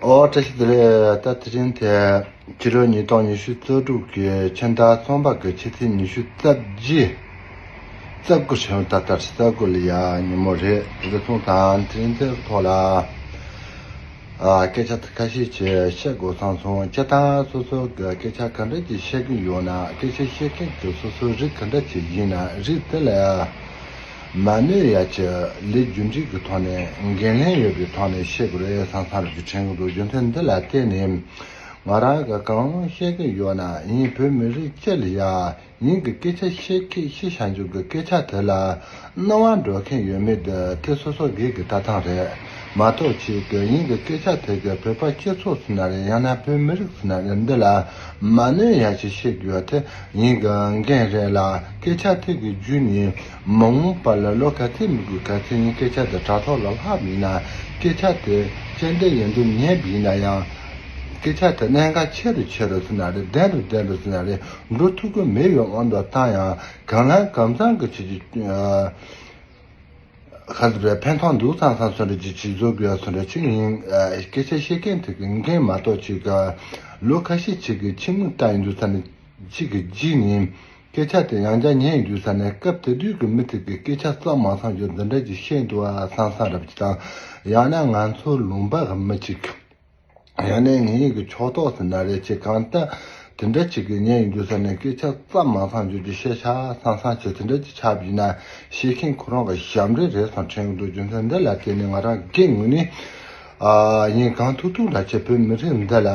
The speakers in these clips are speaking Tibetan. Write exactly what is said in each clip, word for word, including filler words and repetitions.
ཨོ་བཀྲ་ཤིས་བདེ་ལེགས། ད་དེ་རིང་དེ་ཕྱི་ལོ་ཉིས་སྟོང་ཉི་ཤུ་རྩ་དྲུག་གི་ཕྱི་ཟླ་གསུམ་པ་གི་ཕྱི་ཚེས་ཉི་ཤུ་རྩ་བརྒྱད། རྩ་དགུ་ཞིག་ད་ལྟར་རྩ་དགུ་ལ་ཡ་ཉིན་མོ་རེད། དེ་ག་སོང་ཙང་དེ་རིང་དེ་ཐོག་ལ་ཨ་སྐད་ཆ་ཁ་ཤས་ཅིག་བཤད་དགོས་བསམ་སོང་། སྤྱིར་བཏང་སོ་སོ་གི་སྐད་ཆ་ག་འདྲ་ཅིག་བཤད་ཀྱི་ཡོད་ན། སྐད་ཆ་བཤད་མཁན་གྱི་སོ་སོའི་རིགས་ག་འདྲ་ཅིག་ཡིན་ན། རིགས་དེ་ལ་མ་གནོད་ཡ་ཅིག་ལས་རྒྱུ་འབྲས་ཀྱི་ཐོག་ནས་འགན་ལེན་ཡོད་པའི་ཐོག་ནས་བཤད་དགོས་རེད་བསམ་བསམ་རེ་ཅིག་དྲན་གྱི་འདུག་རྒྱུ་མཚན་འདི་ལ་བརྟེན་ནས་ང་རང་གིས་གང་བཤད་ཀྱི་ཡོད་ན། ཡིན་བོད་མི་རིགས་སྤྱི་ལ་ཡ། ཡིན་གྱི་སྐད་ཆ་བཤད་མཁན་བཤད་བྱ་འཇུག་གི་སྐད་ཆ་དེ་ལ་སྣང་བ་འགྲོ་མཁན་ཡོད་མེད་དེ་དེ་སོ་སོ་སྒེར་གྱི་ལྟ་སྟངས་རེད་མ་གཏོགས། ཅིག་གི་ཡིན་གྱི་སྐད་ཆ་དེ་གིས་བོད་པ་སྤྱི་ཚོགས་ཟེར་ན་རེད། ཡང་ན་བོད་མི་རིགས་ཟེར་ན་རེད། འདི་ལ་མ་གནོད་ཡ་ཅིག་བཤད་རྒྱུ་དེ་ཡིན་གྱི་འགན་རེད་ལ། སྐད་ཆ་དེ་གི་བརྒྱུད་ནས་མ་འོངས་པ་ལ་ལོ་ག་ཚོད་མི་དགོས་ག་ཚོད་ཡིན་སྐད་ཆ་དེ་དྲ་ཐོག་ལ་ལྷག་པ་ཡིན་ན། སྐད་ཆ་དེ་ཅན་དེ་ཡིན་དུས་ཉན་པ་ཡིན་ན་ཡང་། སྐད་ཆ་དེ་གནད་འགག་ཆེ་རུ་ཆེ་རུ་ཟེར་ན་རེད། བདེན་རུ་བདེན་རུ་ཟེར་ན་རེད། འགྲོ་ཐུབ་ཀྱི་མེད་པའི་དབང་དུ་བཏང་ཡང་། གང་ལ་གང་འཚམ་གྱི་ཆེད་ཀྱི་ཁ་ཟེར་བའི་ཕན་ཐོགས་འདུག་བསམ་བསམ་སོ་འདྲ་ཅིག་ཅིག་བཟོ་དགོས་སོ་འདྲ་ཅིག་ཡིན། སྐད་ཆ་བཤད་མཁན་དེ་གི་འགན་མ་གཏོགས། ཅིག་གི་ལོ་ཁ་ཤས་ཅིག་གི་ཕྱི་མིག་ལྟ་ཡིན་དུས་ས་ནས་ཅིག་གི་རྗེས་ནས་སྐད་ཆ་དེ་ཡང་བསྐྱར་ཉན་ཡིན་དུས་ས་ནས། སྐབས་དེ་དུས་ཀྱི་མི་དེ་གི་སྐད་ཆ་རྩ་མང་སང་རྒྱུ་འདི་འདྲ་ཅིག་བཤད་འདུག་ཨ་བསམ་བསམ་རབ་ཅིག་དང་། ཡང་ན་ང་ཚོ་ལུང་པ་གི་མི་ཅིག་ཡང་ན་ངེད་ཀྱི་ཕྱོགས་གཏོགས་ཟེར་ན་རེད། ཅིག་གང་ལྟར་དེ་འདྲ་ཅིག་གི་ཉན་ཡིན་དུས་ས་ནས་སྐད་ཆ་རྩ་མང་སང་རྒྱུ་ཅིག་བཤད་ཤག་བསམ་བསམ་བྱས། དེ་འདྲ་ཅིག་ཆགས་པ་ཡིན་ན་བཤད་མཁན་ཁོ་རང་གི་ཞབས་འདྲེན་རེད་བསམ་དྲན་གྱི་འདུག་རྒྱུ་མཚན་འདི་ལ་བརྟེན་ནས་ང་རང་སྒེར་ངོས་ནས་ཨ་ཡིན་གང་ཐུབ་ཐུབ་འདྲ་བྱས་བོད་མི་རིགས་འདི་ལ་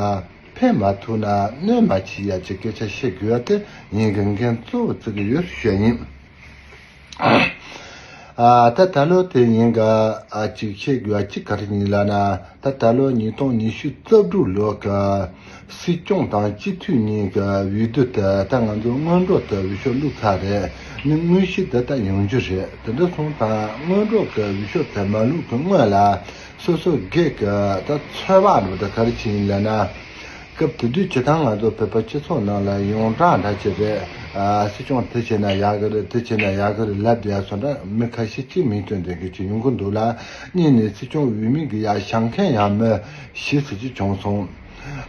ཕན་མ་ཐོགས་ན་གནོད་མ་བྱེད་ཡ་ཅིག་སྐད་ཆ་བཤད་དགོས་ཡ་དེ་ཡིན་གྱི་འགན་གཙོ་བོ་བརྩི་གི་ཡོད་ཞུ་ཡ་ཡིན། ཨ་ད་ད་ལོ་དེ་ཡིན་ག་ཨ་ཅིག་བཤད་དགོས་ཡ་ཅིག་ག་རེ་ཡིན་ལབ་ན། ད་ད་ལོ་ཉིས་སྟོང་ཉི་ཤུ་རྩ་དྲུག་ལོ་གི་སྲིད་སྐྱོང་དང་སྤྱི་འཐུས་གཉིས་ཀྱི་འོས་བསྡུ་དེ་ད་ང་ཚོ་སྔོན་འགྲོ་དེ་འོས་ཤོག་བླུགས་ཚར་རེད། ནི་དངོས་གཞི་དེ་ད་ཡོང་རྒྱུ་རེད། དེ་འདྲ་སོང་ཙང་སྔོན་འགྲོ་གི་འོས་ཤོག་དེ་མ་བླུགས་གི་སྔོན་ལ་སོ་སོ་སྒེར་གྱི་ད་ཚོད་དཔག་འདྲ་པོ་དེ་ག་རེ་བྱས་ཡིན་ལབ་ན། སྐབས་དེ་དུས་སྤྱིར་བཏང་ང་ཚོ་བོད་པ་སྤྱི་ཚོགས་ནང་ལ་ཡོངས་གྲགས་འདྲ་ཅིག་རེད། ཨ་སྲིད་སྐྱོང་དེ་བྱས་ན་ཡག་གི་རེད། དེ་བྱས་ན་ཡག་གི་རེད་ལབ་བསྡད་ཡ་སོ་འདྲ་མི་ཁ་ཤས་ཅིག་མིང་བཏོན་བསྡད་མཁན་ཅིག་ཡོང་གི་འདུག་ལ། གཉིས་ནས་སྲིད་སྐྱོང་འོས་མི་གི་ཡ་བཞེངས་མཁན་ཡང་མི་བཞི་ཙམ་ཅིག་བྱུང་སོང་།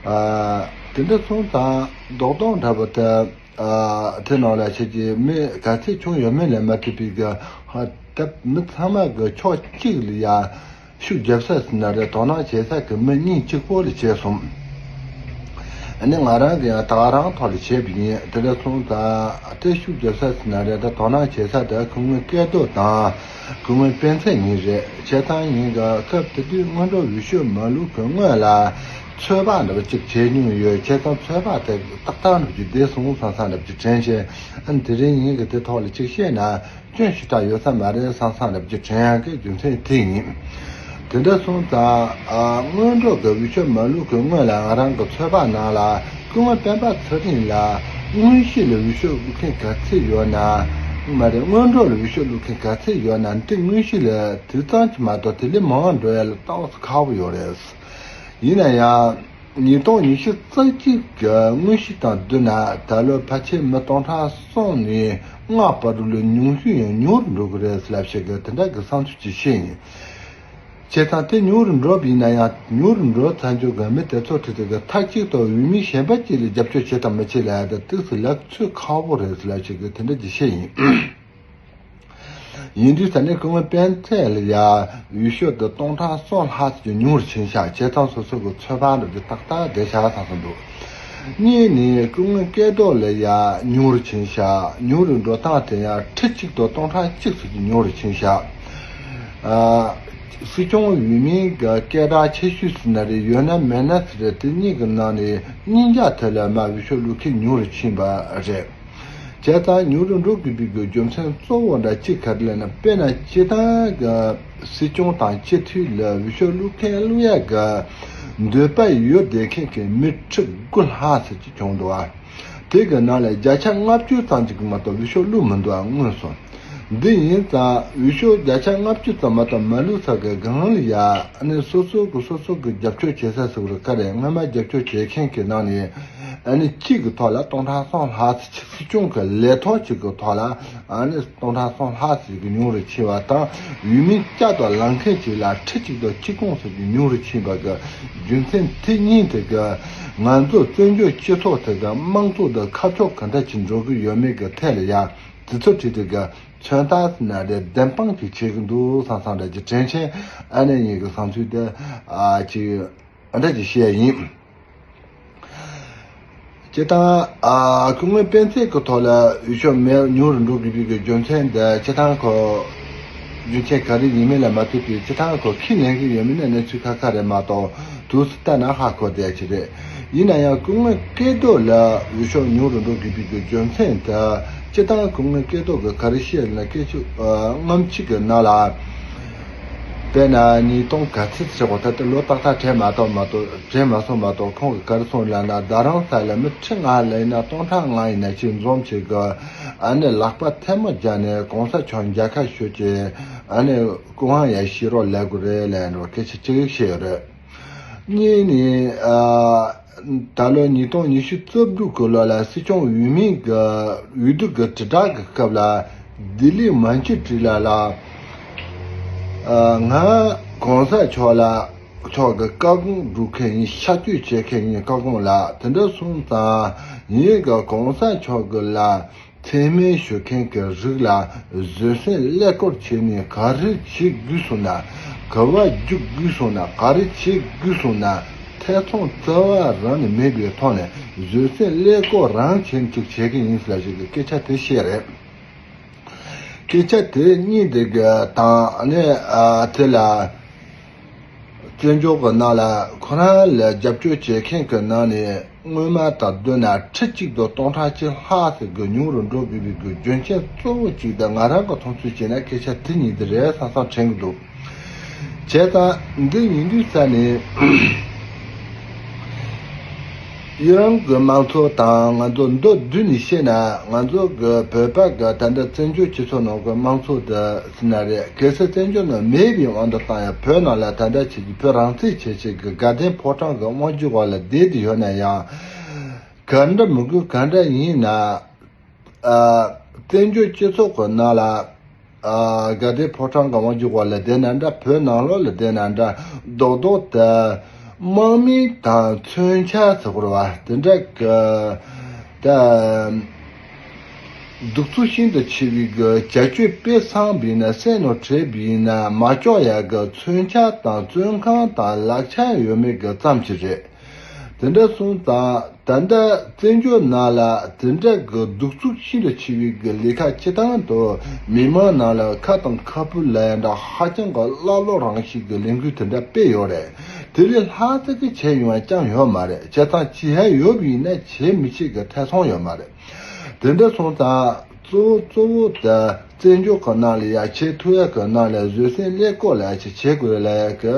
ཨ་དེ་འདྲ་སོང་ཙང་རྡོག་རྡོག་འདྲ་པོ་དེ་ཨ་དེ་ནང་ལ་ཆེད་ཀྱི་མི་ག་ཚད་བྱུང་ཡོད་མེད་ལ་མ་ལྟོས་པའི་གི་ཧ་ད་མི་ཚང་མ་གི་ཕྱོགས་གཅིག་ལ་ཡ། ཤུགས་རྒྱབ་ས་ཟེར་ན་རེད། དོ་སྣང་བྱེད་ས་གི་མི་གཉིས་གཅིག་པོ་ལ་བྱས་སོང་། ཨ་ནི་ང་རང་གི་ཡང་ད་ག་རང་ཐོག་ལ་བྱས་པ་ཡིན། དེ་འདྲ་སོང་ཙང་དེ་ཤུགས་རྒྱབ་ས་ཟེར་ན་རེད། ད་དོ་སྣང་བྱེད་ས་དེ་སྐུ་ངོ་སྐལ་རྡོར་དང་སྐུ་ངོ་སྤེན་ཚེ་གཉིས་རེད། བྱས་ཙང་ཡིན་ག་སྐབས་དེ་དུས་སྔོན་འགྲོ་འོས་ཤོག་མ་བླུགས་གི་སྔོན་ལ་ཚོད་དཔག་འདྲ་པོ་གཅིག་བྱས་མྱོང་ཡོད། བྱས་ཙང་ཚོད་དཔག་དེ་ཏག་ཏག་འདྲ་པོ་གཅིག་བསྡད་སོང་བསམ་བསམ་འདྲ་པོ་གཅིག་དྲན་བྱས། ཨ་ནི་དེ་རིང་ཡིན་གི་དེ་ཐོག་ལ་གཅིག་བཤད་ན། སྐྱོན་ཞེ་དྲག་ཡོད་ས་མ་རེད་བསམ་བསམ་འདྲ་པོ་ཅིག་དྲན་ཡག་གི་རྒྱུ་མཚན་དེ་ཡིན། དེ་འདྲ་སོང་ཙང་ཨ་སྔོན་འགྲོ་གི་འོས་ཤོག་མ་བླུགས་གི་སྔོན་ལ་ང་རང་གི་ཚོད་དཔག་ནང་ལ་སྐུ་ངོ་སྤེན་པ་ཚེ་རིང་ལ་དངོས་གཞི་ལ་འོས་ཤོག་བླུགས་མཁན་ག་ཚད་ཡོད་ན། མ་རེད། སྔོན་འགྲོ་ལ་འོས་ཤོག་བླུགས་མཁན་ག་ཚད་ཡོད་ན་དེ་དངོས་གཞི་ལ་དེ་ཙམ་གྱིས་མ་གཏོགས་དེ་ལས་མང་བ་འགྲོ་ཡ་ལ་ཏོག་ཙམ་ཁག་པོ་ཡོད་རེད། ཡིན་ན་ཡང་། ཉིས་སྟོང་ཉི་ཤུ་རྩ་གཅིག་གི་དངོས་གཞི་དང་བསྡུར་ན་ད་ལོ་ཕལ་ཆེར་མི་སྟོང་ཕྲག་གསུམ་ནས་ལྔ་བར་དུ་ལ་ཉུང་ཤོས་ཡང་ཉུང་རུ་འགྲོ་གི་རེད་ལབ་བཤད་གི་དེ་འདྲ་གི་བསམ་ཚུལ་ཅིག་བཤད་ཡིན། བྱས་ཙང་དེ་ཉུང་རུ་འགྲོ་བ་ཡིན་ན་ཡང་ཉུང་རུ་འགྲོ་ཚར་རྒྱུ་གི་མི་དེ་ཚོ་ཁྲིད་དེ་གི་མཐའ་གཅིག་ཏུ་འོས་མི་གཞན་པ་གཅིག་ལ་རྒྱབ་སྐྱོར་བྱེད་དང་མི་བྱེད་ལ་ཡ་ད་ཏོག་ཙམ་ལབ་ཚོད་ཁག་པོ་རེད་ལབ་བཤད་གི་དེ་འདྲ་ཅིག་བཤད་ཡིན། ཡིན་དུས་ད་ནི་སྐུ་ངོ་སྤེན་ཚེ་ལ་ཡ་འོས་ཤོག་དེ་སྟོང་ཕྲག་གསུམ་ལྷག་ཙམ་ཉུང་རུ་ཕྱིན་ཤག་བྱས་ཙང་སོ་སོ་གི་ཚོད་དཔག་འདྲ་དེ་ཏག་ཏག་བསྡད་ཤག་བསམ་བསམ་འདུག་གཉིས་ནི་སྐུ་ངོ་སྐལ་རྡོར་ལ་ཡ་ཉུང་རུ་ཕྱིན་ཤག་ཉུང་རུ་འགྲོ་སྟངས་དེ་ཡང་ཁྲི་གཅིག་ཏུ་སྟོང་ཕྲག་གཅིག་ཙམ་ཉུང་རུ་ཕྱིན་ཤག་ཨ་སྲིད་སྐྱོང་འོས་མིའི་གི་སྐད་གྲགས་ཆེ་ཤོས་ཟེར་ན་རེད། ཡོད་ན་མེད་ན་ཟེར་རེད། དེ་གཉིས་ཀྱི་ནང་ནས་གཉིས་ཀ་དེ་ལ་མ་འོས་ཤོག་བླུགས་མཁན་ཉུང་རུ་ཕྱིན་པ་རེད། བྱས་ཙང་ཉུང་རུ་འགྲོ་དགོས་པའི་རྒྱུ་མཚན་གཙོ་བོ་འདྲ་གཅིག་ག་རེ་ལབ་ན། དཔེར་ན་སྤྱིར་བཏང་གི་སྲིད་སྐྱོང་དང་སྤྱི་འཐུས་ལ་འོས་ཤོག་བླུགས་མཁན་བླུགས་ཡ་གི་འདོད་པ་ཡོད་བསྡད་མཁན་གྱི་མི་ཁྲི་དགུ་ལྷག་ཙམ་ཅིག་བྱུང་འདུག་ཨ། དེ་གི་ནང་ལ་བརྒྱ་ཆ་ལྔ་བཅུ་ཙམ་ཅིག་མ་གཏོགས་འོས་ཤོག་བླུགས་མི་འདུག་ཨ། མངོན་སོང་། འདི་ཡིན་ཙང་འོས་ཤོག་བརྒྱ་ཆ་ལྔ་བཅུ་ཙམ་མ་གཏོགས་མ་བླུགས་ས་གི་སྒང་ལ་ཡ། ཨ་ནི་སོ་སོ་གི་སོ་སོ་གི་རྒྱབ་སྐྱོར་བྱེད་ས་ཟེར་བ་རེད། ག་རེ་སྔོན་མ་རྒྱབ་སྐྱོར་བྱེད་མཁན་གྱི་ནང་ནས། ཨ་ནི་གཅིག་གི་ཐོག་ལ་སྟོང་ཕྲག་གསུམ་ལྷག་ཙམ་ཅིག་སྲིད་སྐྱོང་གི་ལས་ཐོག་གཅིག་གི་ཐོག་ལ་ཨ་ནི་སྟོང་ཕྲག་གསུམ་ལྷག་ཙམ་ཅིག་ཉུང་རུ་ཕྱིན་པ་དང་། ཡུལ་མི་བསྐྱར་དུ་ལངས་མཁན་ཅིག་ལ་ཁྲི་གཅིག་དང་གཅིག་སྟོང་ཙམ་ཅིག་ཉུང་རུ་ཕྱིན་པ་གི་རྒྱུ་མཚན་དེ་གཉིས་དེ་གི་ང་ཚོ་བཙན་བྱོལ་སྤྱི་ཚོགས་དེ་གི་དམངས་གཙོ་དང་ཁ་ཕྱོགས་ག་འདྲ་ཅིག་འགྲོ་གི་ཡོད་མེད་གི་ཐད་ལ་ཡང་དུས་ཚོད་ཁྲིད་དེ་གི་མཚོན་རྟགས་ཟེར་ན་རེད། བདེན་དཔང་ཅིག་བྱེད་གི་འདུག་བསམ་བསམ་འདྲ་ཅིག་དྲན་ཆེན་ཨ་ནེ་གཉིས་ཀྱི་བསམ་ཚུལ་དེ་ཨ་ཅིག་ཨ་འདྲ་ཅིག་བཤད་ཡིན། སྤྱིར་བཏང་ཨ་སྐུ་ངོ་སྤེན་ཚེ་གི་ཐོག་ལ་འོས་ཤོག་མེད་ཉུང་རུ་འགྲོ་དགོས་པའི་གི་རྒྱུ་མཚན་འདི་སྤྱིར་བཏང་ཁོ་རྒྱུ་མཚན་ག་རེ་ཡིན་མིན་ལ་མ་ལྟོས་པའི་སྤྱིར་བཏང་ཁོ་ཁས་ལེན་གི་ཡོད་མིན་ནི་གནས་ཚུལ་ཁ་ཁ་རེད་མ་གཏོགས་དུས་སུ་ལྟ་ན་ཧ་གོ་བསྡད་ཀྱི་རེད། ཡིན་ན་ཡང་སྐུ་ངོ་སྐལ་རྡོར་ལ་འོས་ཤོག་ཉུང་རུ་འགྲོ་དགོས་པའི་གི་རྒྱུ་མཚན་དེ་སྤྱིར་བཏང་སྐུ་ངོ་སྐལ་རྡོར་གི་ག་རེ་བཤད་ན་སྐད་ཆ་ཨ་སྔོན་ཆད་གི་ནང་ལ་དཔེར་ན་ཉིས་སྟོང་ག་ཚོད་ཟེར་བ་ད་ལྟ་ལོ་ཏག་ཏག་དྲན་མ་ཐུབ་མ་གཏོགས་དྲན་མ་སོང་མ་གཏོགས་ཁོང་གི་ག་རེ་གསུངས་ལབ་ན། རྡ་རམ་ས་ལ་མི་ཁྲི་ལྔ་ལ་ཡིན་ན་སྟོང་ཕྲག་ལྔ་ཡིན་ན་ཅིག་འཛོམས་བྱེད་གི་ཨ་ནི་ལག་པ་ཐལ་མོ་སྦྱར་ནས་གོང་ས་མཆོག་མཇལ་ཁ་ཞུ་བྱེད་ཨ་ནི་སྐུ་དབང་ཡར་བཞེས་རོགས་ལབ་དགོས་རེད་ལབ་འགྲོ་སྐད་ཆ་གཅིག་བཤད་ཡོད་རེད། གཉིས་ནི་ཨ་ད་ལོ་ཉིས་སྟོང་ཉི་ཤུ་རྩ་དྲུག་གི་ལོ་ལ་སྲིད་སྐྱོང་འོས་མི་གི་འོས་བསྡུ་གི་དྲིལ་བསྒྲགས་ཀྱི་སྐབས་ལ་ལྡི་ལི་མན་ཇུ་ཀྲི་ལ་ལ་ཨ་ང་གོང་ས་མཆོག་ལ་མཆོག་གི་བཀའ་དགོངས་སྒྲུབ་མཁན་ཡིན། ཤར་བསྐྱོད་བྱེད་མཁན་ཡིན། བཀའ་དགོངས་ལ་དེ་འདྲ་སོང་ཙང་ངེད་ཀྱི་གོང་ས་མཆོག་གི་ལ་མཚན་སྨད་ཞུ་མཁན་གྱི་རིགས་ལ་བཟོད་བསྲན་ཀླད་ཀོར་བྱས་ནས་ག་རེ་བྱེད་དགོས་སོང་ན། ག་བ་རྒྱུག་དགོས་སོང་ན། ག་རེ་བྱེད་དགོས་སོང་ན། ཐེ་ཚོམ་རྩ་བ་རང་ནས་མེད་པའི་ཐོག་ནས་བཟོད་བསྲན་ཀླད་ཀོར་རང་བྱས་ནས་ཅིག་བྱེད་ཀྱི་ཡིན་ཟེར་ཞིག་གི་སྐད་ཆ་དེ་བཤད་རེད། སྐད་ཆ་དེ་གཉིས་དེ་གི་དང་ནས་ཨ་དེ་ལ་བཙན་བྱོལ་གྱི་ནང་ལ་ཁོ་རང་ལ་རྒྱབ་སྐྱོར་བྱེད་མཁན་གྱི་ནང་ནས་སྔོན་མ་དང་བསྡུར་ན་ཁྲི་གཅིག་དང་སྟོང་ཕྲག་གཅིག་ལྷག་ཙམ་གྱི་ཉུང་རུ་འགྲོ་དགོས་པའི་གི་རྒྱུ་མཚན་གཙོ་བོ་གཅིག་དང་ང་རང་གི་མཐོང་ཚུལ་བྱས་ན་སྐད་ཆ་དེ་གཉིས་དེ་རེད་བསམ་བསམ་དྲན་གྱི་འདུག་བྱས་ཙང་འདི་ཡིན་དུས་ས་ནས་ཨི་རན་གྱི་དམངས་གཙོ་དང་ང་ཚོ་མདོར་བསྡུས་ནས་བཤད་ན་ང་ཚོ་གི་བོད་པ་གི་ད་ལྟ་བཙན་བྱོལ་སྤྱི་ཚོགས་ནང་གི་དམངས་གཙོ་དེ་ཟེར་ན་རེད། གལ་སྲིད་བཙན་བྱོལ་ནང་མེད་པའི་དབང་དུ་བཏང་ཡང་བོད་ནང་ལ་ད་ལྟ་བྱེད་ཀྱི་བོད་རང་བཙན་བྱེད་བྱེད་ཀྱི་དགའ་ལྡན་ཕོ་བྲང་གི་དབང་སྒྱུར་འོག་ལ་བསྡད་དེ་ཡོད་ན་ཡང་ག་འདྲ་མི་དགོས་ག་འདྲ་ཡིན་ན། ཨ་བཙན་བྱོལ་སྤྱི་ཚོགས་ཀྱི་ནང་ལ་ཨ་དགའ་ལྡན་ཕོ་བྲང་གི་དབང་སྒྱུར་འོག་ལ་བསྡད་ན་འདྲ། བོད་ནང་ལོགས་ལ་བསྡད་ན་འདྲ། རྡོག་རྡོག་ད་དམག་མི་དང་མཚོན་ཆ་ཟེར་དགོས་རེད་བ། དེ་འདྲ་གི་ད་གདུག་རྩུབ་ཤིན་ཏུ་ཆེ་བའི་གི་བྱ་སྤྱོད་སྤེལ་སོང་བ་ཡིན་ན་བསད་ནོ་བྲོས་པ་ཡིན་ན་མ་ལྕོགས་ཡག་གི་མཚོན་ཆ་དང་བཙོན་ཁང་དང་ལག་ཆ་ཡོད་མེད་གི་ཙམ་ཞིག་རེད། དེ་འདྲ་སོང་ཙང་ད་ལྟ་བཙན་བྱོལ་ནང་ལ་དེ་འདྲ་གི་གདུག་རྩུབ་ཤིན་ཏུ་ཆེ་བའི་གི་ལས་ཀ་སྤྱི་བཏང་དུ་མི་མང་ནང་ལ་ཁ་དང་ཁ་སྤུ་ལ་ཡ་འདྲ་ཧ་ཅང་གི་ཀླ་ཀློ་རང་བཞིན་གི་ལས་འགུལ་དེ་འདྲ་སྤེལ་ཡོད་རེད། དེ་ལས་ལྷག་ཙམ་གི་བྱས་ཡོང་བ་ཅང་ཡོད་མ་རེད། བྱས་ཙང་བྱེད་ཡ་ཡོད་པ་ཡིན་ན་བྱེད་མི་བྱེད་གི་ཐེ་ཚོམ་ཡོད་མ་རེད། དེ་འདྲ་སོང་ཙང་གཙོ་བོ་གཙོ་བོ་དེ་བཙན་བྱོལ་གི་ནང་ལ་ཡ་བྱེད་ཐུབ་ཡ་གི་ནང་ལ་བཟོད་བསྲན་ཀླད་ཀོར་ལ་ཡ་ཅིག་བྱེད་དགོས་ལ་ཡ་གི་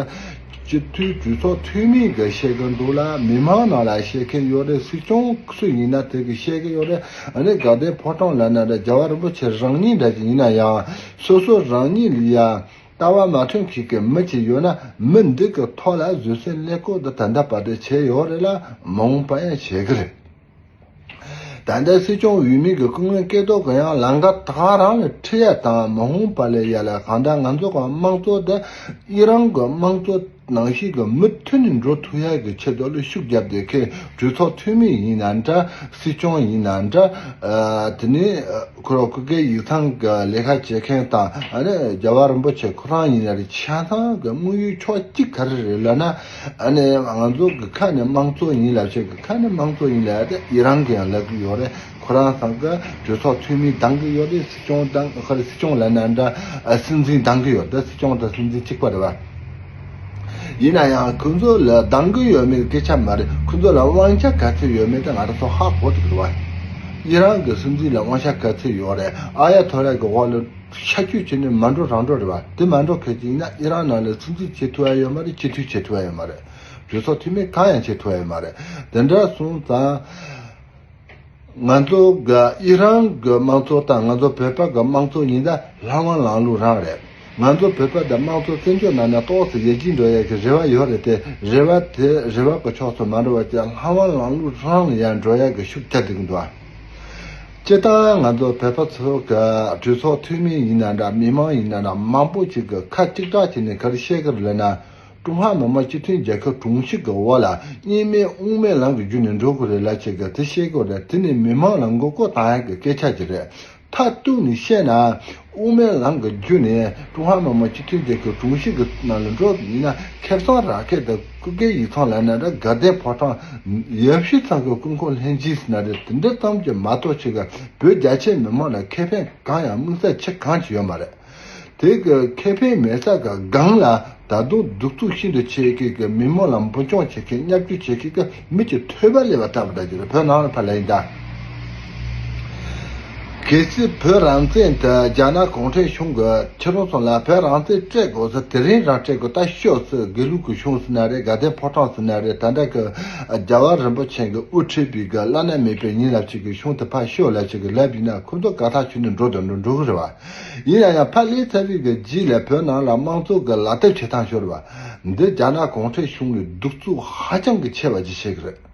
སྤྱི་འཐུས་གྲོས་ཚོགས་འཐུས་མི་གི་བཤད་གི་འདུག་ལ། མི་མང་ནང་ལ་བཤད་མཁན་ཡོད་རེད། སྲིད་སྐྱོང་སུ་ཡིན་ན་དེ་གི་བཤད་གི་ཡོད་རེད། ཨ་ནི་དགའ་ལྡན་ཕོ་བྲང་ལ་ན་འདྲ་རྒྱལ་བ་རིན་པོ་ཆེ་རང་ཉིད་འདྲ་ཅིག་ཡིན་ན་ཡང་སོ་སོ་རང་ཉིད་ལ་ཡ་ལྟ་བ་མ་མཐུན་མཁན་གི་མི་ཅིག་ཡོད་ན་མི་འདི་གི་ཐོག་ལ་བཟོད་བསྲན་ཀླད་ཀོར་དེ་ད་ལྟ་བར་དུ་བྱས་ཡོད་རེད་ལ་མ་འོངས་པ་ཡང་བྱེད་གི་རེད། ད་ལྟ་སྲིད་སྐྱོང་འོས་མི་གི་སྐུ་ངོ་སྐལ་རྡོར་གི་ཡང་ལམ་ཁ་ད་ག་རང་ལ་ཁྲིད་ཡ་དང་མ་འོངས་པ་ལ་ཡ་ལ་གང་ལྟར་ང་ཚོ་གི་དམངས་གཙོ་དེ་ཨི་རན་གི་དམངས་གཙོ་ནང་བཞིན་གི་མུ་མཐུད་ནས་འགྲོ་ཐུབ་ཡ་གི་ཆེད་དུ་ལ་ཤུགས་བརྒྱབ་སྟེ་ཁེ་གྲོས་ཚོགས་འཐུས་མི་ཡིན་ན་འདྲ། སྲིད་སྐྱོང་ཡིན་ན་འདྲ། ཨ་དེ་ནས་ཁོ་རང་སྐུ་སྒེར་ཡིག་ཚང་གི་ལས་ཀ་བྱེད་མཁན་དང་ཨ་ནི་རྒྱལ་བ་རིན་པོ་ཆེ་ཁོ་རང་ཡིན་ན་རེད། ཆ་ཚང་གི་དམིགས་ཡུལ་ཕྱོགས་གཅིག་ག་རེ་རེད་ལབ་ན། ཨ་ནི་ང་ཚོ་གི་ཁ་ནས་དམངས་གཙོ་ཡིན་ལབ་བྱེད་གི་ཁ་ནས་དམངས་གཙོ་ཡིན་ལབ་ཡ་དེ་ཨི་རན་གི་ཡང་ལབ་གི་ཡོད་རེད། ཁོ་རང་ཚང་གི་གྲོས་ཚོགས་འཐུས་མི་འདང་གི་ཡོད་རེད། སྲིད་སྐྱོང་དང་ཁ་རེ་སྲིད་སྐྱོང་ལབ་ན་འདྲ། ཨ་སྲིད་འཛིན་འདང་གི་ཡོད་རེད། སྲིད་སྐྱོང་དང་སྲིད་འཛིན་གཅིག་པ་རེད་བ། ཡིན་ན་ཡང་ཁོ་ཚོ་ལ་འདང་གི་ཡོད་མེད་སྐད་ཆ་མ་རེད། ཁོ་ཚོ་ལ་དབང་ཆ་ག་ཚོད་ཡོད་མེད་དེ་ང་རང་ཚོ་ཧ་གོ་ཐུབ་རེད་བ། ཨི་རན་གི་སྲིད་འཛིན་ལ་དབང་ཆ་ག་ཚོད་ཡོད་རེད། ཨ་ཡ་ཐོ་ར་གི་འོག་ལ་ཤ་སྐྱོད་བྱས་ནས་མ་འགྲོ་རང་འགྲོ་རེད་བ། དེ་མ་འགྲོ་མཁན་ཅིག་ཡིན་ན་ཨི་རན་ནང་ལ་སྲིད་འཛིན་བྱེད་ཐུབ་ཡ་ཡོད་མ་རེད། སྤྱི་འཐུས་བྱེད་ཐུབ་ཡ་ཡོད་མ་རེད། གྲོས་ཚོགས་འཐུས་མི་གང་ཡང་བྱེད་ཐུབ་ཡ་ཡོད་མ་རེད། དེ་འདྲ་སོང་ཙང་ང་ཚོ་གི་ཨི་རན་གི་དམངས་གཙོ་དང་ང་ཚོ་བོད་པ་གི་དམངས་གཙོ་གཉིས་ད་ལྷ་དབང་ལམ་ལུགས་རང་རེད། ང་ཚོ་བོད་པ་དང་དམངས་གཙོ་བཙན་བྱོལ་ནང་ནས་ཏོག་ཙམ་ཡར་རྒྱས་འགྲོ་ཡ་གི་རེ་བ་ཡོད་རེད་དེ། རེ་བ་དེ་རེ་བ་གི་ཕྱོགས་སུ་མ་འགྲོ་བ་ཅིག་ལྷ་དབང་ལམ་ལུགས་རང་ལ་ཡར་འགྲོ་ཡ་གི་ཤུགས་རྒྱག་བསྡད་ཀྱི་འདུག་ཨ། སྤྱིར་བཏང་ང་ཚོ་བོད་པ་ཚོ་གི་གྲོས་ཚོགས་འཐུས་མི་ཡིན་ན་འདྲ། མི་མང་ཡིན་ན་འདྲ། མང་པོ་ཅིག་གི་ཁ་གཅིག་གྲགས་བྱས་ནས་ག་རེ་བཤད་ཀྱི་རེད་ལབ་ན། ཀྲུང་ཧྭ་མི་དམངས་སྤྱི་མཐུན་རྒྱལ་ཁབ་དྲུང་ཆེ་གི་འོག་ལ་གཉིས་སྨན་དབུ་མའི་ལམ་གྱི་བརྒྱུད་ནས་འགྲོ་དགོས་རེད་ལབ་བྱས་གི་དེ་བཤད་ཀྱི་རེད། དེ་ནི་མི་མང་ལ་མགོ་སྐོར་བཏང་ཡག་གི་སྐད་ཆ་ཅིག་རེད། མཐར་གཏུགས་ནས་བཤད་ན། དབུ་མའི་ལམ་གྱི་བརྒྱུད་ནས་ཀྲུང་ཧྭ་མི་དམངས་སྤྱི་མཐུན་རྒྱལ་ཁབ་དྲུང་ཆེ་གི་ནང་ལ་འགྲོ་ཡིན་ན། ཁེ་བཟང་རག་མཁན་དང་སྐུ་སྒེར་ཡིག་ཚང་ལབ་ན་འདྲ། དགའ་ལྡན་ཕོ་བྲང་ཡབ་གཞིས་ཚང་གི་སྐུ་འཁོར་ལྷན་རྒྱས་ཟེར་ན་རེད། དེ་འདྲ་ཙམ་གྱིས་མ་གཏོགས་བྱས་གི་བོད་རྒྱ་ཆེ་མི་མང་ལ་ཁེ་ཕན་གང་ཡང་དམིགས་བསལ་ཆེ་གང་ཅིག་ཡོད་མ་རེད། དེ་གི་ཁེ་ཕན་མེད་ས་གི་སྒང་ལ་ད་དུང་གདུག་རྩུབ་ཤིན་ཏུ་ཆེ་གི་གི་མི་མང་ལ་འབུར་འཇོམས་བྱེད་མཁན། བརྙས་བཅོས་བྱེད་མཁན་གི་མི་གི་ཐོད་པ་སླེབས་པ་ལྟ་བུ་འདྲ་ཅིག་རེད། བོད་ནང་ལ་ཕར་ལ་ཡིན་ད། གལ་སྲིད་བོད་རང་བཙན་དེ་རྒྱ་ནག་གུང་ཁྲན་གཞུང་གི་ཁྱེད་རང་ཚོ་ལ་བོད་རང་བཙན་སྤྲད་དགོས་ཟེར། དེ་རིང་རང་སྤྲད་དགོས། ད་ཤོག་ཟེར། དགེ་ལུགས་ཀྱི་གཞུང་ཟེར་ན་རེད། དགའ་ལྡན་ཕོ་བྲང་ཟེར་ན་རེད། ད་ལྟ་གི་རྒྱལ་བ་རིན་པོ་ཆེ་གི་དབུ་ཁྲིད་པའི་གི་བླ་ན་མེད་པའི་ཉིན་རབས་ཅིག་གི་གཞུང་དེ་ཕར་ཤོག་ལབ་ཅིག་གི་ལབ་ཡིན་ན། ཁོ་ཚོ་དགའ་ཐག་ཆོད་ནས་འགྲོ་དང་འགྲོ་འགྲོ་གི་རེད་བ། ཡིན་ན་ཡང་ཕར་སླེབས་ཚར་བའི་གི་རྗེས་ལ་བོད་ནང་ལ་དམངས་གཙོ་གི་ལག་དེབ་བྱེད་སྟངས་ཤོར་བ་འདི་རྒྱ་ནག་གུང་ཁྲན་གཞུང་ལས་གདུག་རྩུབ་ཧ་ཅང་གི་ཆེ་བ་ཅིག་བྱེད་གི་རེད།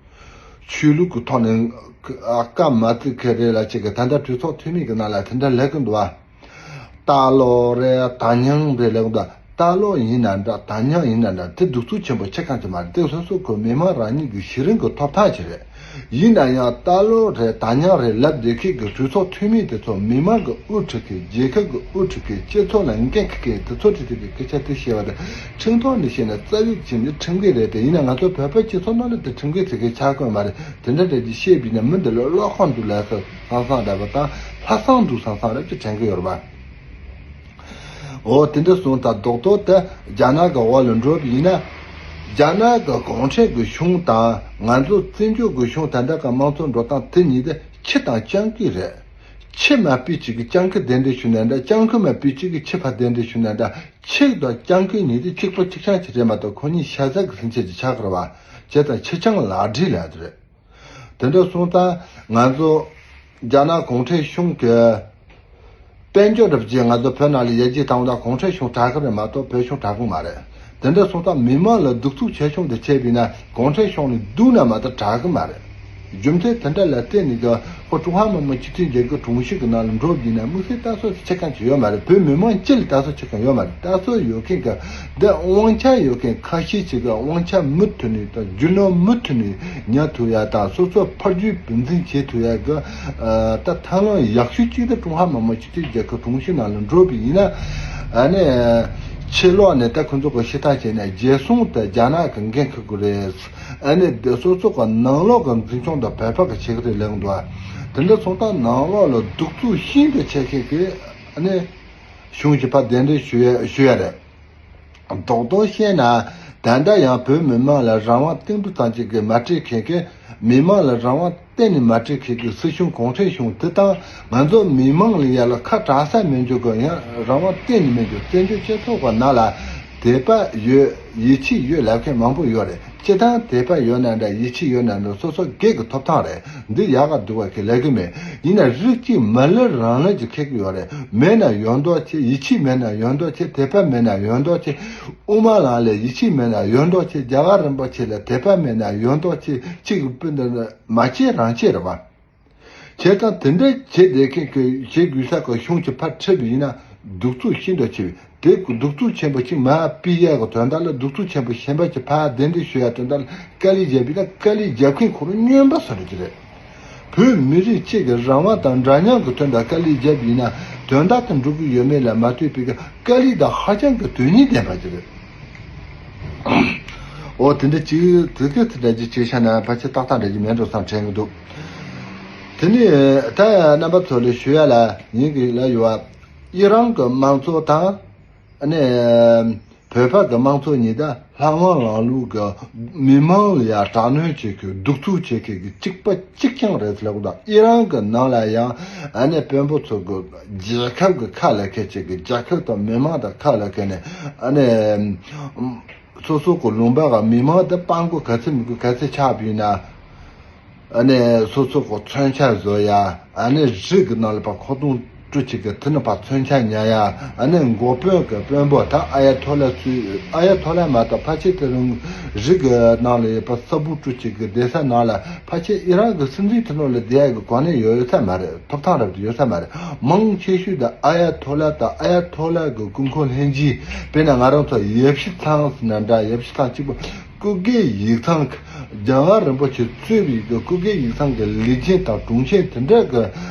ཆོས་ལུགས་ཀྱི་ཐོག་ནས་བཀའ་མ་བརྩི་མཁན་རེད་ལབ་ཅིག་གི་ད་ལྟ་གྲོས་ཚོགས་འཐུས་མི་གི་ནང་ལ་དེ་འདྲ་ལབ་གི་འདུག་བ། རྟ་ལོག་རེད། དར་དམྱལ་རེད་ལབ་གི་འདུག་རྟ་ལོག་ཡིན་ན་འདྲ། དར་དམྱལ་ཡིན་ན་འདྲ། དེ་གདུག་རྩུབ་ཆེན་པོ་ཆེ་གང་ཅིག་མ་རེད། དེ་སོ་སོ་གི་མི་མང་རང་ཉིད་ཀྱི་གཞི་རིམ་གྱི་ཐོབ་ཐང་ཅིག་རེད། ཡིན་ན་ཡང་རྟ་ལོག་རེད། དར་དམྱལ་རེད་ལབ་བསྡད་མཁན་གྱི་གྲོས་ཚོགས་འཐུས་མི་དེ་ཚོ་མི་མང་གི་དབུ་ཁྲིད་མཁན། རྒྱལ་ཁབ་ཀྱི་དབུ་ཁྲིད་མཁན། སྤྱི་ཚོགས་ལ་འགན་འཁུར་མཁན་དེ་ཚོ་ཁྲིད་ཁྲིད་ཀྱི་སྐད་ཆ་དེ་བཤད་པ་དེ་ཁྲིམས་ཐོག་ནས་བཤད་ན་རྩ་བའི་ཆེད་ནས་ཁྲིམས་འགལ་རེད་དེ། ཡིན་ན་ང་ཚོ་བོད་པ་སྤྱི་ཚོགས་ནང་ལ་དེ་ཁྲིམས་འགལ་ཟེར་མཁན་ཆགས་ཀྱི་ཡོད་མ་རེད། དེ་འདྲ་འདྲ་ཅིག་བཤད་པ་ཡིན་ན་མི་འདི་ལ་བློ་ཁོག་འདུག་ལབ་ས་བསམ་བསམ་འདྲ་པོ་དང་། ལྷག་བསམ་འདུག་བསམ་བསམ་འདྲ་ཅིག་དྲན་གྱི་ཡོད་རེད་པ། འོ་དེ་འདྲ་སོང་ཙང་རྡོག་རྡོག་དེ་རྒྱ་ནག་གི་འོག་ལ་འགྲོ་བ་ཡིན་ན། རྒྱ་ནག་གི་གུང་ཁྲན་གྱི་གཞུང་དང་ང་ཚོ་བཙན་བྱོལ་གྱི་གཞུང་། ད་ལྟ་གི་དམངས་གཙོ་འགྲོ་སྟངས་དེ་གཉིས་དེ་ཁྱི་དང་སྤྱང་ཀི་རེད། ཁྱི་མ་ཕུད་ཅིག་གིས་སྤྱང་ཀི་གདན་འདྲེན་ཞུས་ན་འདྲ། སྤྱང་ཀི་མ་ཕུད་ཅིག་གིས་ཁྱི་ཕར་གདན་འདྲེན་ཞུས་ན་འདྲ། ཁྱི་དང་སྤྱང་ཀི་གཉིས་དེ་གཅིག་པ་གཅིག་རྐྱང་ཅིག་རེད་མ་གཏོགས། ཁོ་གཉིས་ཤ་ཟ་གི་སེམས་ཅན་ཅིག་ཆགས་ཀྱི་རེད་བ། བྱས་ཙང་ཁྱི་སྤྱང་ལག་སྦྲེལ་ལབ་ཡ་དེ་རེད། དེ་འདྲ་སོང་ཙང་ང་ཚོ་རྒྱ་ནག་གུང་ཁྲན་གཞུང་གི་དཔལ་འབྱོར་རབ་རྒྱས་ང་ཚོ་བོད་ནང་ལ་ཡར་རྒྱས་བཏང་བ་དང་གུང་ཁྲན་གཞུང་དྲག་གི་རེད་མ་གཏོགས་བོད་གཞུང་དྲག་གི་མ་རེད། དེ་འདྲ་སོང་ཙང་མི་མང་ལ་གདུག་རྩུབ་ཆེ་ཆུང་དེ་བྱས་པ་ཡིན་ན་གུང་ཁྲན་གཞུང་ལ་སྡུག་ན་མ་གཏོགས་དྲག་གི་མ་རེད། རྒྱུ་མཚན་དེ་འདྲ་ལ་བརྟེན་ནས་ཀྱི་ཁོ་ཀྲུང་ཧྭ་མི་དམངས་སྤྱི་མཐུན་རྒྱལ་ཁབ་དྲུང་ཆེ་གི་ནང་ལ་འགྲོ་བ་ཡིན་ན་དམིགས་བསལ་ལྟ་ཚུལ་ཆེ་གང་ཅིག་ཡོད་མ་རེད། བོད་མི་མང་སྤྱི་ལ་ལྟ་ཚུལ་ཆེ་གང་ཡོད་མ་རེད། ལྟ་ཚུལ་ཡོད་མཁན་གྱི་འདི་དབང་ཆ་ཡོད་མཁན་ཁ་ཤས་ཅིག་གི་དབང་ཆ་མུ་མཐུད་ནས་དང་རྒྱུ་ནོར་མུ་མཐུད་ནས་ཉར་ཐུབ་ཡ་དང་སོ་སོ་ཕར་རྒྱུད་བུན་འཛིན་བྱེད་ཐུབ་ཡ་གི་ད་ཐབས་ལམ་ཡག་ཤོས་གཅིག་དེ་ཀྲུང་ཧྭ་མི་དམངས་སྤྱི་མཐུན་རྒྱལ་ཁབ་དྲུང་ཆེ་ནང་ལ་འགྲོ་བ་ཡིན་ན། ཨ་ནི་ཕྱི་ལོགས་ནས་ད་ཁོ་ཚོ་གི་ཤི་ཐང་བྱས་ནས་རྒྱལ་སྲུང་དེ་རྒྱ་ནག་གི་འགན་འཁུར་དགོས་རེད། ཨ་ནི་དེ་སོ་སོ་གི་ནང་ལོགས་གི་འཛིན་སྐྱོང་དང་བོད་པ་གི་བྱེད་ཀྱི་རེད་ལབ་འདུག་དེ་འདྲ་སོང་ཙང་ནང་ལོགས་ལ་གདུག་རྩུབ་ཤིན་ཏུ་ཆེ་མཁན་གྱི་ཨ་ནི་གཞུང་ཞིག་ཕར་གདན་འདྲེན་ཞུ་ཡ་ཞུ་ཡ་རེད། རྡོག་རྡོག་བཤད་ན་ད་ལྟ་ཡང་བོད་མི་མང་ལ་རང་དབང་གཏན་དུ་ཙམ་ཅིག་གི་མ་སྤྲད་མཁན་གྱི། མི་མང་ལ་རང་དབང་གཏན་ནས་མ་སྤྲད་མཁན་གྱི་སྲིད་གཞུང་གུང་ཁྲན་གཞུང་དེ་དང་། ང་ཚོ་མི་མང་ལ་ཡ་ལ་ཁ་གྲག་ས་མེད་འཇོག་གི་ཡང་རང་དབང་གཏན་ནས་མེད་འཇོག་བཙན་བྱོལ་སྤྱི་ཚོགས་ཀྱི་ནང་ལ་དད་པ་ཡོད། ཡིད་ཆེས་ཡོད་ལབ་མཁན་མང་པོ་ཡོད་རེད། སྤྱི་བཏང་དད་པ་ཡོད་ན་འདྲ། ཡིད་ཆེས་ཡོད་ན་འདྲ། སོ་སོ་སྒེར་གྱི་ཐོབ་ཐང་རེད། འདི་ཡག་ག་སྡུག་ག་གི་ལབ་གི་མེད། ཡིན་ན་རིགས་གཅིག་མ་ལུས་རང་ལུས་ཀྱི་ཁེགས་ཀྱི་ཡོད་རེད། མེད་ན་ཡོད་མདོག་བྱེད། ཡིད་ཆེས་མེད་ན་ཡོད་མདོག་བྱེད། དད་པ་མེད་ན་ཡོད་མདོག་བྱེད། དབུ་མ་ལམ་ལ་ཡིད་ཆེས་མེད་ན་ཡོད་མདོག་བྱེད། རྒྱལ་བ་རིན་པོ་ཆེ་ལ་དད་པ་མེད་ན་ཡོད་མདོག་བྱེད། གཅིག་གི་སྤུན་ཟླ་མ་བྱེད་རང་བྱེད་རེད་བ། བྱས་ཙང་དེ་འདྲ་བྱེད་བསྡད་མཁན་གྱི་བྱེད་དགོས་ས་གི་གཞུང་གི་ཕར་ཁྲིད་པ་ཡིན་ན་གདུག་རྩུབ་ཤིན་ཏུ་ཆེ་བས། དེ་གདུག་རྩུབ་ཆེན་པོ་གཅིག་མར་ཕུད་ཡས་གི་དོན་དག་ལ། གདུག་རྩུབ་ཆེན་པོ་གཞན་པ་གཅིག་ཕར་གདན་འདྲེན་ཞུ་ཡས་དོན་དག་ལ་དཀའ་ལས་བརྒྱབ་པ་ཡིན་ན་དཀའ་ལས་བརྒྱབ་མཁན་ཁོ་རང་སྨྱོན་པ་བཟོ་འདྲ་ཅིག་རེད། བོད་མི་རིགས་གཅིག་གི་རང་དབང་དང་འདྲ་མཉམ་གི་དོན་དག་དཀའ་ལས་བརྒྱབ་པ་ཡིན་ན་དོན་དག་དེ་འགྲུབ་ཀྱི་ཡོད་མེད་ལ་མ་ལྟོས་པའི་དཀའ་ལས་དང་ཧ་ཅང་གི་དོན་སྙིང་ལྡན་པ་ཅིག་རེད། འོ་དེ་འདྲ་ཅིག་དེ་གི་དེ་འདྲ་ཅིག་བྱས་བཞག་ན་ཕལ་ཆེར་ཏག་ཏག་འདྲ་ཅིག་མེད་འགྲོ་བསམ་དྲན་གི་འདུག་དེ་ནས་ད་རྣམ་པ་ཚོ་ལ་ཞུ་ཡ་ལ་ཡིན་གི་ལ་ཡོད་བ། ཨི་རན་གི་དམངས་གཙོ་དང་ཨ་ནི་བོད་པ་གི་དམངས་གཙོ་གཉིས་ད་ལྷ་དབང་ལམ་ལུགས་གི་མི་མང་ལ་ཡ་དྲག་གནོན་བྱེད་མཁན་གདུག་རྩུབ་བྱེད་མཁན་གི་གཅིག་པ་གཅིག་རྐྱང་རེད་ལབ་གི་འདུག་ཨི་རན་གི་ནང་ལ་ཡང་ཨ་ནི་དཔོན་པོ་ཚོ་གི་རྒྱལ་ཁབ་གི་ཁ་ལ་ཁད་བྱེད་གི། རྒྱལ་ཁབ་དང་མི་མང་དང་ཁ་ལ་ཁད་ནས་ཨ་ནི། སོ་སོ་གི་ལུང་པ་ག་མི་མང་དེ་སྤྲང་པོ་ག་ཚོད་མི་དགོས་ག་ཚོད་ཆགས་པ་ཡིན་ན། ཨ་ནི་སོ་སོ་གི་མཚོན་ཆ་བཟོ་ཡ། ཨ་ནི་རི་གི་ནང་ལ་ཕར་ཁོག་སྟོང་ སྤྲུལ་ཅིག་གི་དེ་ནི་ཕར་མཚོན་ཆ་ཉར་ཡ། ཨ་ནི་འགོ་དཔོན་གི་དཔོན་པོ་ད་ཨ་ཡ་ཐོ་ལ་ཚུད། ཨ་ཡ་ཐོ་ལ་མ་གཏོགས་ཕལ་ཆེར་དེ་རིང་རིགས་གི་ནང་ལ་ཡོད་པ་ས་བུ་སྤྲུལ་ཅིག་གི་སྡེ་ས་ནང་ལ་ཕལ་ཆེར་ཨི་རན་གི་སྲིད་འཛིན་དེ་ནང་ལ་བསྡད་ཡ་གི་གོ་གནས་ཡོད་ས་མ་རེད། ཐོབ་ཐང་རབ་ཏུ་ཡོད་ས་མ་རེད། མང་ཆེ་ཤོས་ད་ཨ་ཡ་ཐོ་ལ་དང་ཨ་ཡ་ཐོ་ལ་གི་སྐུ་འཁོར་ལྷན་རྒྱས། དཔེར་ན་ང་རང་ཚོ་ཡབ་གཞིས་ཚང་ཟེར་ན་འདྲ། ཡབ་གཞིས་ཚང་གཅིག་པོ། སྐུ་སྒེར་ཡིག་ཚང་གི། རྒྱལ་བ་རིན་པོ་ཆེ་གཙོས་པའི་གི་སྐུ་སྒེར་ཡིག་ཚང་གི་ལས་བྱེད་དང་དྲུང་ཆེ་དེ་འདྲ་གི་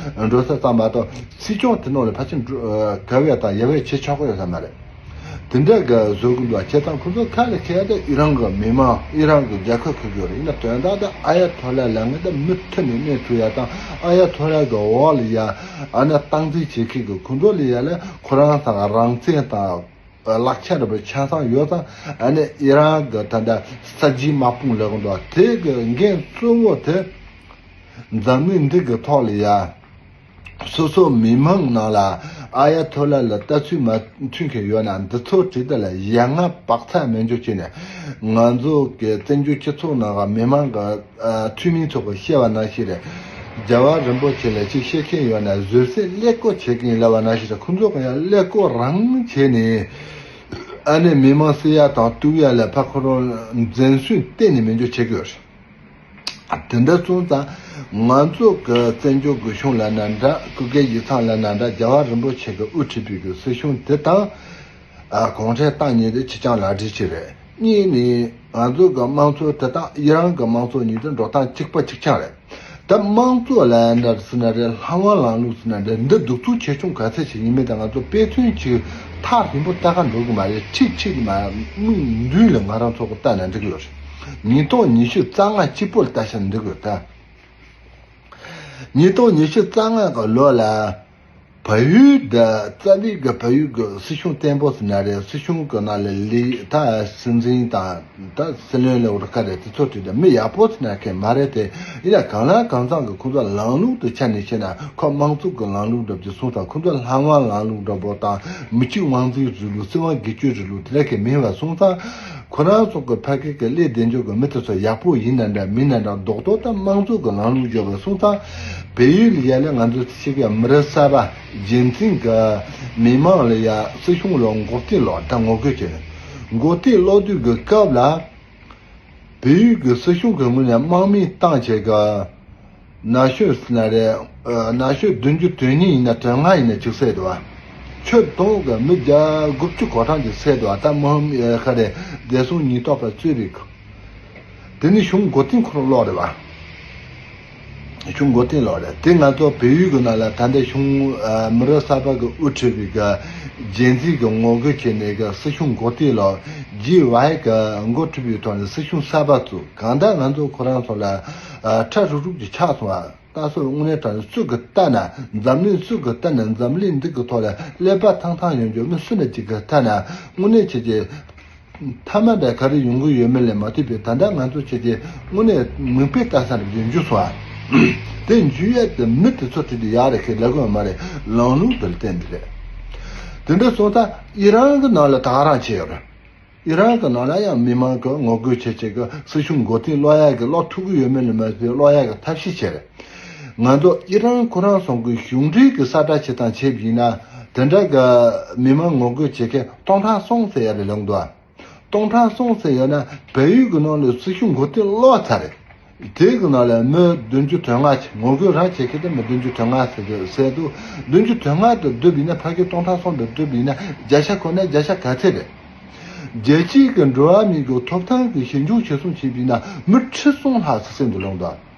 འགྲོ་ས་ཙམ་མ་གཏོགས་སྲིད་སྐྱོང་དེ་ནང་ལ་ཕལ་ཆེར་འགྲོ་ག་བས་དང་ཡ་བས་བྱེད་ཆོག་གི་ཡོད་ས་མ་རེད། དེ་འདྲ་གི་བཟོ་གི་འདུག་བྱས་ཙང་ཁོ་ཚོ་ཁ་ལ་ཁེལ་ཏེ་ཨི་རན་གི་མི་མང་ཨི་རན་གི་རྒྱལ་ཁབ་ཁེལ་གི་ཡོད་རེད། ཡིན་ན་དོན་དག་དེ་ཨ་ཡ་ཐོ་ལ་ལ་ངེད་ད་མུ་མཐུད་ནས་གནས་ཐུབ་ཡ་དང་ཨ་ཡ་ཐོ་ལ་གི་འོག་ལ་ཡ་ཨ་ནི་སྟངས་འཛིན་བྱེད་མཁན་གི་ཁོ་ཚོ་ལ་ཡ་ལ་ཁོ་རང་ཚང་རང་བཙན་དང་། ལག་ཆ་འདྲ་པོ་ཆ་ཚང་ཡོད་ཙང་། ཨ་ནི་ཨི་རན་གི་ད་ལྟ་གསར་བརྗེའི་དམག་དཔུང་ལས་ཀྱི་འདུག་དེ་གི་འགན་གཙོ་བོ་དེ་འཛམ་གླིང་འདི་གི་ཐོག་ལ་ཡ་སོ་སོ་མི་མང་ནང་ལ་ཨ་ཡ་ཐོ་ལ་ལ་ལྟ་ཚུལ་མ་མཐུན་མཁན་ཡོད་ན་འདི་ཚོ་བྲིས་ཏེ་ལ་ཡ་ང་བག་ཚ་མེད་འཇོག་བྱས་ནས་ང་ཚོ་གི་བཙན་བྱོལ་སྤྱི་ཚོགས་ནང་གི་མི་མང་གི་ཨ་འཐུས་མི་ཚོ་གི་བཤད་པ་ནང་བཞིན་རེད། རྒྱལ་བ་རིན་པོ་ཆེ་ལ་ཅིག་བཤད་མཁན་ཡོད་ན་བཟོད་བསྲན་ཀླད་ཀོར་བྱེད་མཁན་ལབ་པ་ནང་བཞིན་རེད། ཁོང་ཚོ་གི་ཡང་ཀླད་ཀོར་རང་བྱས་ནས་ཨ་ནི་མི་མང་བསད་ཡ་དང་གཏུབ་ཡ་ལ་ཕར་ཁོ་རང་འཛེམ་ཟོན་གཏན་ནས་མི་འཇོག་བྱེད་དགོས་རེད། དེ་འདྲ་སོང་ཙང་ང་ཚོ་གི་བཙན་བྱོལ་གི་གཞུང་ལབ་ན་འདྲ། སྐུ་སྒེར་ཡིག་ཚང་ལབ་ན་འདྲ། རྒྱལ་བ་རིན་པོ་ཆེ་གི་དབུ་ཁྲིད་པའི་གི་སྲིད་གཞུང་དེ་དང་། ཨ། གུང་ཁྲན་ཏང་གཉིས་དེ་ཕྱི་རྐྱང་ལག་སྦྲེལ་བྱས་རེད། གཉིས་ནི་ང་ཚོ་གི་དམངས་གཙོ་དེ་དང་ཨི་རན་གི་དམངས་གཙོ་གཉིས་དེ་འགྲོ་སྟངས་གཅིག་པ་གཅིག་རྐྱང་རེད། ད་དམངས་གཙོ་ལབ་ན་ཟེར་ན་རེད། ལྷ་དབང་ལམ་ལུགས་ཟེར་ན་རེད། འདི་གདུག་རྩུབ་ཆེ་ཆུང་ག་ཚད་ཞིག་ཡིན་མིན་དེ་ང་ཚོ་དཔེ་མཚོན་གཅིག་ཐག་རིང་པོ་ལྟ་ག་འགྲོ་གི་མ་རེད། ཁྲིག་ཁྲིག་མ་མིག་མདུན་ལ་ང་རང་ཚོ་གི་ལྟ་ན་འགྲིག་ཡོད་རེད། ཉིས་སྟོང་ཉི་ཤུ་རྩ་ལྔ་གཅིག་པོ་ལ་ལྟ་ཤ་འགྲིག་ཡོད་ད། ཉིས་སྟོང་ཉི་ཤུ་རྩ་ལྔ་གི་ལོ་ལ། བལ་ཡུལ་འདི་རྩ་བའི་གི་བལ་ཡུལ་གི་སྲིད་གཞུང་བརྟན་པོ་ཟེར་ན་རེད། སྲིད་གཞུང་གི་ནང་ལ་ལས་ད་སྲིད་འཛིན་དང་ད་སྲིད་བློན་ལ་འོ་ར་ཁ་རེད། དེ་ཚོ་དུས་ད་མི་ཡག་པོ་ཟེར་ན་མཁན་མ་རེད་དེ། ཡིན་ན་གང་ལ་གང་འཚམ་གི་ཁོང་ཚོ་ལམ་ལུགས་དུ་ཆ་ནས་བཤད་ན་ཁོ་དམངས་གཙོ་གི་ལམ་ལུགས་འདྲ་པོ་ཅིག་སོང་ཙང་ཁོང་ཚོ་ལྷ་དབང་ལམ་ལུགས་འདྲ་པོ་དང་མི་གཅིག་དབང་འཛིན་རིང་ལུགས། སྲིད་དབང་སྒེར་གཅོད་རིང་ལུགས་དེ་འདྲ་གི་མིན་པ་སོང་ཙང་། ཁོ་རང་ཚོ་གི་ཕ་གི་གི་ཀླད་བདེ་འཇོག་གི་མི་དེ་ཚོ་ཡག་པོ་ཡིན་ན་འདྲ་མིན་ན་འདྲ་རྡོག་རྡོག་ད་དམངས་གཙོ་གི་ལམ་ལུགས་བརྗོད་པ་སོང་ཙང་། བལ་ཡུལ་ལ་ཡ་ལ་ང་ཚོ་ཅིག་གི་མི་རབས་གསར་པ་རྒྱལ་མཚན་གི་མི་མང་ལ་ཡ་སྲིད་གཞུང་ལ་མགོ་རྟིང་སློག་ད་ངོ་རྒོལ་བྱས་ནས་མགོ་རྟིང་སློག་དུས་གི་སྐབས་ལ། བལ་ཡུལ་གི་སྲིད་གཞུང་གི་ངོས་ནས་དམག་མི་བཏང་བྱས་གི་ན་གཞོན་ཟེར་ན་རེད། ཨ། ན་གཞོན་བདུན་ཅུ་དོན་གཉིས་ཡིན་ན་དོན་ལྔ་ཡིན་ན་ཅིག་བསད་འདུག་བ། ཁྱོན་བསྡོམས་གི་མི་བརྒྱ་དགུ་བཅུ་གོ་གྲངས་ཅིག་བསད་འདུག་བ། ད་མི་ཧམ་ཨེ་ཁ་རེད། བདེ་སྲུང་ཉེན་རྟོག་པ་གཙོས་རེད་གི། དེ་ནི་གཞུང་མགོ་རྟིང་ཁོ་རང་སློག་རེད་བ། གཞུང་མགོ་རྟིང་སློག་རེད། དེ་ང་ཚོ་བལ་ཡུལ་གི་ནང་ལ་ད་ལྟ་གཞུང་ཨ་མི་རབས་གསར་པ་གི་དབུ་ཁྲིད་པའི་གི་རྒྱལ་མཚན་གི་ངོ་རྒོལ་བྱས་ནས་གི་སྲིད་གཞུང་མགོ་རྟིང་སློག་རྗེས་བའི་གི་འགོ་ཁྲིད་པའི་ཐོག་ནས་སྲིད་གཞུང་གསར་པ་བཙུགས། གང་ལྟར་ང་ཚོ་ཁོ་རང་ཚོ་ལ་ཨ་ཁྲ་རུག་རུག་ཅིག་ཆགས་སོང་བ། ད་སོ་དངོས་གནས་དྲང་སུ་གི་ལྟ་ན་འཛམ་གླིང་སུ་གི་ལྟ་ན་འཛམ་གླིང་འདི་གི་ཐོག་ལ་ཀླད་པ་ཐང་ཐང་ཡོང་རྒྱུ་མི་སུ་ན་ཅིག་གི་ལྟ་ན་དངོས་གནས་བྱས་རྗེས། མཐའ་མ་འདྲ་ག་རེ་ཡོང་གི་ཡོད་མེད་ལས་མ་ལྟོས་པའི་ད་ལྟ་ང་ཚོ་བྱས་རྗེས་དངོས་གནས་མིག་དཔེ་ལྟ་ས་རེ་འཇུ་སོང་ཨ། དེ་འཇུ་ཡས་དེ་མི་དེ་ཚོ་བྲིས་ཏེ་ཡག་རེད་ཁེ་ལ་གོ་མ་རེད། ལམ་ལུགས་དེ་ལ་བརྟེན་ཏེ་རེད། དེ་འདྲ་སོང་ཙང་ཨི་རན་གི་ནང་ལ་ད་ག་རང་བྱས་ཡོད་རེད། ཨི་རན་གི་ནང་ལ་ཡང་མི་མང་གི་ངོ་རྒོལ་བྱེད་བྱེད་གི་སྲིད་གཞུང་མགོ་རྟིང་སློག་ཡ་གི་སློག་ཐུབ་གི་ཡོད་མེད་ལ་མ་ལྟོས་སློག་ཡ་གི་ཐབས་ཤེས་བྱས་རེད། ང་ཚོ་ཨི་རན་ཁོ་རང་ཚོ་གི་གཞུང་འབྲེལ་གི་གསལ་བསྒྲགས་བྱེད་སྟངས་བྱས་པ་ཡིན་ན་དེ་འདྲ་གི་མི་མང་ངོ་རྒོལ་བྱེད་མཁན་སྟོང་ཕྲག་གསུམ་ཟེར་ཡ་རེ་ལོང་འདུག་སྟོང་ཕྲག་གསུམ་ཟེར་ཡོད་ན་བལ་ཡུལ་གྱི་ནང་ལ་སྲིད་གཞུང་མགོ་རྟིང་སློག་ཚར་རེད། དེ་གི་ནང་ལ་མི་བདུན་ཅུ་དོན་ལྔ་ཅིག་ངོ་རྒོལ་རང་བྱེད་མཁན་དེ་མི་བདུན་ཅུ་དོན་ལྔ་ཟེར་གི་ཟེར་འདུག་བདུན་ཅུ་དོན་ལྔ་དེ་བསྡུར་བ་ཡིན་ན་ཕ་གི་སྟོང་ཕྲག་གསུམ་དེ་བསྡུར་བ་ཡིན་ན་བརྒྱ་ཆ་གོ་ན་བརྒྱ་ཆ་ག་ཚད་རེད། རྒྱལ་སྤྱིའི་གི་འགྲོ་བ་མིའི་གི་ཐོབ་ཐང་གི་ཞིབ་འཇུག་བྱེད་སོང་བྱས་པ་ཡིན་ན་མི་ཁྲི་གསུམ་ལྷག་ཙམ་ཟེར་འདུག་ལོང་དང་།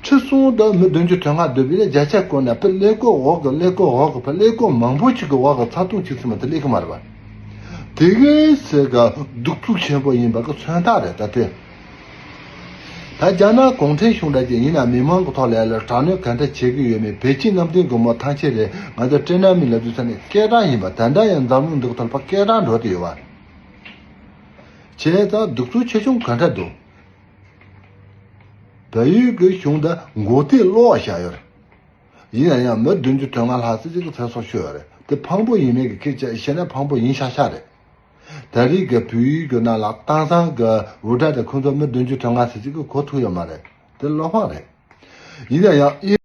ཁྲི་གསུམ་དང་མི་བདུན་ཅུ་དོན་ལྔ་བསྡུར་བ་ཡིན་ན་བརྒྱ་ཆ་གོ་ན་དཔེ་ཀླད་ཀོར་འོག་གི་ཀླད་ཀོར་འོག་གི་དཔེ་ཀླད་ཀོར་མང་པོ་ཅིག་གི་འོག་གི་ཚ་ཐུང་ཅིག་ཙམ་མ་གཏོགས་སླེབས་གི་མ་རེད་པ། དེ་གའི་ཟེར་ག་གདུག་རྩུབ་ཆེན་པོ་ཡིན་པ་གི་མཚོན་རྟགས་རེད་ད་དེ། ད་རྒྱ་ནག་གུང་ཁྲན་གཞུང་འདྲ་ཅིག་ཡིན་ན་མི་མང་གི་ཐོག་ལ་ལ་དྲག་གནོན་ག་འདྲ་བྱེད་ཀྱི་ཡོད་མེད་བེ་ཅིན་གནམ་བསྟན་སྒོ་མོ་ཐང་ཆད་རེད། ང་ཚོ་སྤྲེལ་ནག་མི་ལབ་དུས་ས་ནས་སྐད་གྲགས་ཡིན་པ་ད་ལྟ་ཡང་འཛམ་གླིང་འདི་གི་ཐོག་ལ་ཕར་སྐད་གྲགས་འགྲོ་བསྡད་ཡོད་པ། བྱས་ཙང་གདུག་རྩུབ་ཆེ་ཆུང་ག་འདྲ་འདུག་བལ་ཡུལ་གྱི་གཞུང་འདི་མགོ་རྟིང་སློག་བཞག་ཡོད་རེད། ཡིན་ན་ཡང་མི་བདུན་ཅུ་དོན་ལྔ་ལྷག་ཙམ་ཅིག་གི་ཚེ་སྲོག་ཤོར་ཡོད་རེད། དེ་ཕངས་པོ་ཡིན་མེད་ཀྱི་སྐད་ཆ་བཤད་ན་ཕངས་པོ་ཡིན་ཤག་ཤག་རེད། ད་རེས་ཀྱི་བོད་ཡིག་གི་ནང་ལ་དེང་སང་གི་འུར་སྒྲ་དེ་ཁོང་ཚོ་མི་བདུན་ཅུ་དོན་ལྔ་ཙམ་ཅིག་གིས་གོ་ཐུབ་ཡོད་མ་རེད། དེ་བློ་ཕངས་རེད། ཡིན་ན་ཡང་ཨི་